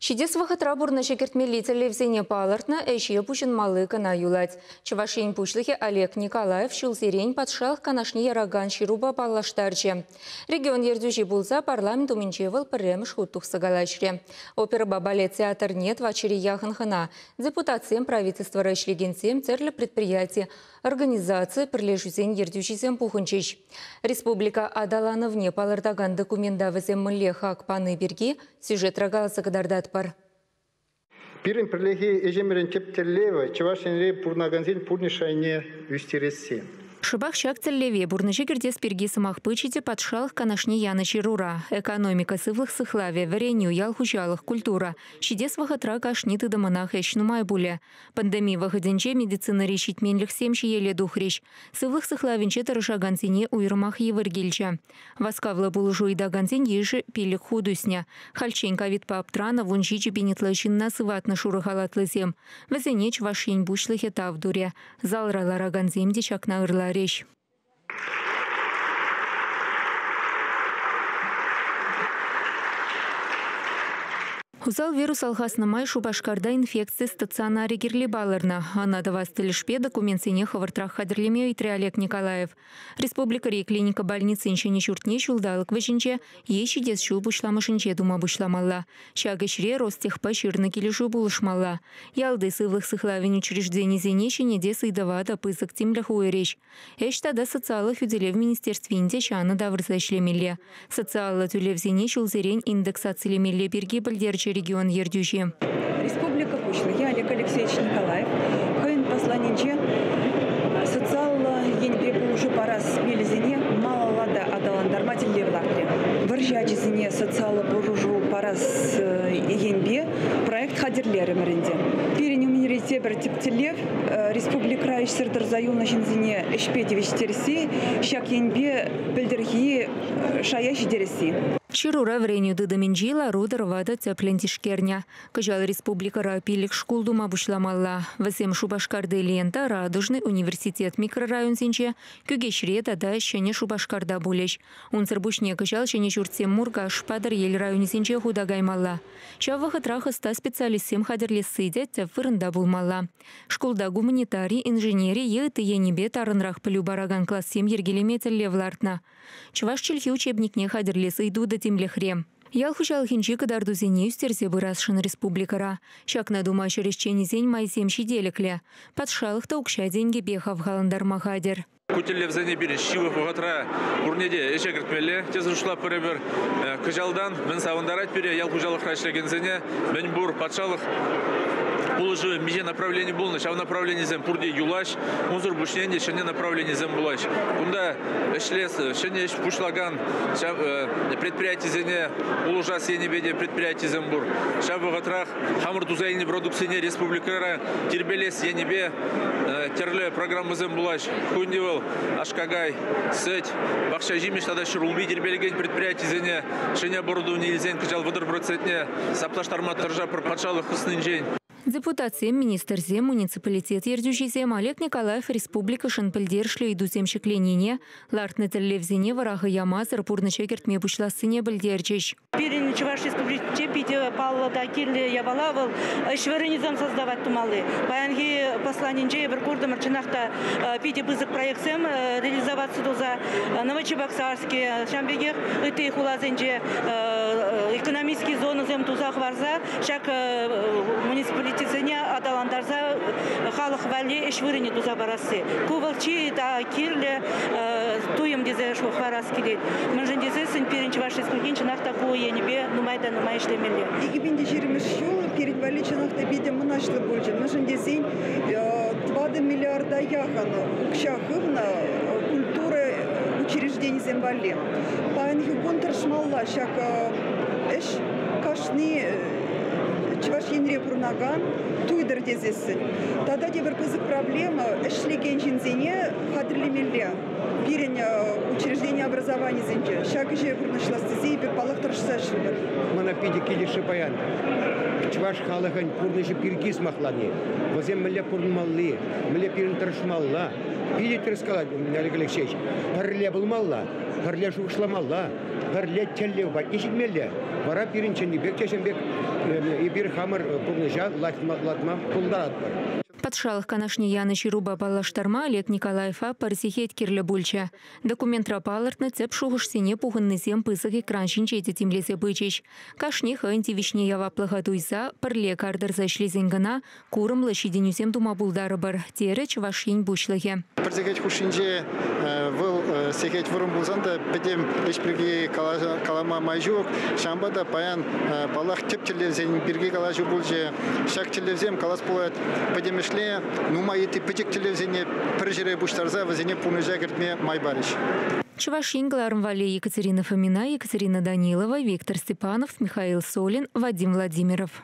Ҫитес вӑхӑтра пурнӑҫа кӗртмелли тӗллевсене палӑртнӑ, ӗҫе пуҫӑнмалли кӑна юлать. Чӑваш Ен Пуҫлӑхӗ Олег Николаев ҫулсерен Патшалӑх Канашне яракан ҫырупа паллаштарчӗ. Регион ертӳҫи пулса парламент умӗнче вӑл пӗрремӗш хут тухса калаҫрӗ. Оперӑпа балет театрне тӑватҫӗре яхӑн хӑна, депутатсем, правительствӑра ӗҫлекенсем, тӗрлӗ предприяти, организаци, пӗрлешӳсен ертӳҫисем пухӑнчӗҫ. Республика аталанӑвне палӑртакан документа вӗсем мӗнле хак пани пирки сюжетра каласа кӑтартатпӑр. Пирӗн пӗрлехи ӗҫӗмӗрӗн тӗп тӗллевӗ Чӑваш Енре пурӑнакансен пурнӑҫ шайне ӳстересси. Шӑпах ҫак тӗллеве пурнӑҫа кӗртес пирки сӑмах пычӗ те Патшалӑх Канашне янӑ ҫырура. Экономика, сывлӑх сыхлавӗ, вӗренӳ, ял хуҫалӑх, культура. Ҫитес вӑхӑтра кашни тытӑмӑнах ӗҫ нумай пулӗ. Пандеми вӑхӑтӗнче медицинӑри ҫитменлӗхсем ҫиеле тухрӗҫ. Сывлӑх сыхлавӗнче тӑрӑшакансене уйрӑмах йывӑр килчӗ. Васкавлӑ пулӑшу ыйтакансен йышӗ 5 хут ӳснӗ. Хальччен ковидпа аптранӑ 17 пин ытла ҫынна сыватнӑ шурӑ халатлисем. Вӗсене Чӑваш Ен Пуҫлӑхӗ тав турӗ. Залра ларакансем те ҫакна ырларӗҫ. Усал вирус алхаснӑ май Шупашкарта инфекци стационарӗ кирлӗ палӑрнӑ. Ӑна тӑвас тӗлӗшпе документсене хӑвӑртрах хатӗрлеме ыйтрӗ Олег Николаев. Республикӑри клиника больницин ҫӗнӗ ҫуртне ҫулталӑк вӗҫӗнче е ҫитес ҫул пуҫламӑшӗнче тума пуҫламалла. Ҫак ӗҫре Ростехпа ҫырнӑ килӗшӳ пулӑшмалла. Ялти сывлӑх сыхлавӗн учрежденисене ҫӗнетес ыйтӑва та пысӑк тимлӗх уйӑрӗҫ. Ӗҫ тата социаллӑ хӳтӗлев министерствин те ҫанӑ тавӑрса ӗҫлемелле. Социаллӑ тӳлевсене ҫулсерен индексацилемелле пирки пӗлтерчӗ регион ертӳҫи. Республика Пуҫлӑхӗ Олег Алексеевич Николаев хӑйӗн посланинче социаллӑ енпе пулӑшу парас мелӗсене малалла та аталантарма тӗллев лартрӗ. Вӑрҫӑ ачисене социаллӑ пулӑшу парас енпе проект хатӗрлерӗмӗр ӗнтӗ. Пирӗн умӗнре тепӗр тӗп тӗллев республикӑра ӗҫсӗр тӑрса юлнӑ ҫынсене ӗҫпе тивӗҫтересси, ҫак енпе пӗлтӗрхи шая ҫитересси. Ҫырура вӗренӳ тытӑмӗнчи лару-тӑрӑва та тӗплӗн тишкернӗ. Кӑҫал республикӑра 5 шкул тума пуҫламалла. Вӗсем Шупашкарти Лента, Радужный университет микрорайонсенче, Кӳкеҫре тата Ҫӗнӗ Шупашкарта пулӗҫ. Унсӑр пуҫне кӑҫал ҫӗнӗ ҫуртсем Муркаш, Патӑрьел районӗсенче хута каймалла. Ҫав вӑхӑтрах ӑста специалистсем хатӗрлесси те тӗп вырӑнта пулмалла. Шкулта гуманитари, инженери е ытти енӗпе тарӑнрах пӗлӳ паракан классем йӗркелеме тӗллев лартнӑ. Чӑваш чӗлхи учебникне хатӗрлес ыйту та тимлӗхре. Ял хуҫалӑхӗнчи кӑтартусене ӳстерсе пырасшӑн республикӑра. Ҫакна тума ҫӗр ӗҫченӗсен майсем ҫителӗклӗ. Патшалӑх та укҫа-тенкӗпе хавхалантарма хатӗр. Ку тӗллевсене пирӗн ҫывӑх вӑхӑтра пурне те ӗҫе кӗртмелле тесе шутлатпӑр эпир. Кӑҫалтан мӗн савӑнтарать пире ял хуҫалӑхра ӗҫлекенсене, мӗн пур патшалӑх пулӑшӑвӗ миҫе направлени пулнӑ, ҫав направленисем пурте юлаҫ, унсӑр пуҫне те ҫӗнӗ направленисем пулаҫ. Кунта ӗҫлес, ҫӗнӗ ӗҫ пуҫлакан ҫав предприятисене пулӑшас енӗпе те предприятисем пур. Ҫав вӑхӑтрах хамӑр туса илнӗ продукцине республикӑра тирпейлес енӗпе тӗрлӗ программӑсем пулаҫ. Ку ӗнтӗ вӑл аш-какай, сӗт, пахча ҫимӗҫ тата ҫӗрулми тирпейлекен предприятисене ҫӗнӗ оборудовани илсен кӑҫал 30% саплаштарма тӑрӑшатпӑр патшалӑх хыснинчен. Депутатсем, министрсем, муниципалитет ертӳҫисем Олег Николаев республикӑшӑн пӗлтерӗшлӗ ыйтусем ҫӗкленине, лартнӑ тӗллевсене вӑраха ямасӑр пурнӑҫа кӗртме пуҫлассине пӗлтерчӗҫ. Пирӗн Чӑваш Республикинче питӗ паллӑ та кирлӗ япала вӑл ӗҫ вырӑнӗсем создавать тумалли. Паянхи посланинче эпир куртӑмӑр, чӑнах та питӗ пысӑк проектсем реализоваться туса Новочебоксарске, ҫавӑн пекех ытти хуласенче экономический зонӑсем туса хӑварса ҫак муниципалитетсене аталантарса халӑх валли ӗҫ вырӑнӗ туса парасси. Ку вӑл чи та кирлӗ туйӑм тесе хӑварас килет. Мӗншӗн тесессӗн пирӗн Чӑваш Республикин чӑнах та ку енӗпе нумай та нумай ӗҫлемелле. 2020 ҫул пирӗн валли чӑнах та питӗ мӑнаҫлӑ пулчӗ. Мӗншӗн тесен 4 миллиарда яхӑн укҫа хывнӑ культура учрежденисем валли. Паянхи кун тӑрӑшмалла ҫак ӗҫ кашни Чӑваш Енре пурӑнакан туйтӑр тесессӗн. Тата тепӗр пысӑк проблема ӗҫлекен ҫынсене хатӗрлемелле. Пирӗн учреждени образованисенче ҫак ӗҫе пурнӑҫлас тесе эпир паллах тӑрӑшса ӗҫлӗпӗр. Мана питӗ килӗшрӗ паян чӑваш халӑхӗн пурнӑҫӗ пирки сӑмахлани. Вӗсем мӗнле пурӑнмалли, мӗнле пирӗн тӑрӑшмалла. Питӗ тӗрӗс калать Олег Алексеевич. Пӗрле пулмалла, пӗрле шухӑшламалла, пӗрле тӗллев патне ҫитмелле. Вара пирӗн чӑннипех те ҫын пек эпир хамӑр пурнӑҫа лайӑхлатма пултаратпӑр. Патшалӑх Канашне янӑ ҫырупа паллаштарма Олег Николаева пӗр сехет кирлӗ пулчӗ. Документра палӑртнӑ тӗп шухӑшсене пухӑннисем пысӑк экран ҫинче те тимлесе пычӗҫ. Кашни хӑйӗн тивӗҫне яваплӑха туйса, пӗрле кар тӑрса ӗҫлесен кӑна курӑмлӑ ҫитӗнӳсем тума пултарӑпӑр, терӗ Чӑваш Ен Пуҫлӑхӗ. Пӗр сехет хушшинче вӑл сехет вӑрӑм пулсан та пӗтӗм ӗҫ пирки калама май ҫук. Ҫавӑнпа та паян, паллах, тӗп тӗллевсен пирки калаҫу пулчӗ. Ҫак тӗллевсем, калас пулать, пӗтӗмӗшле нумай ытти пӗчӗк тӗллевсене пӗр ҫӗре пуҫтарса вӗсене пурнӑҫа кӗртме май парӗҫ. Чӑваш Ен кӑларӑм валли Екатерина Фомина, Екатерина Данилова, Виктор Степанов, Михаил Солин, Вадим Владимиров.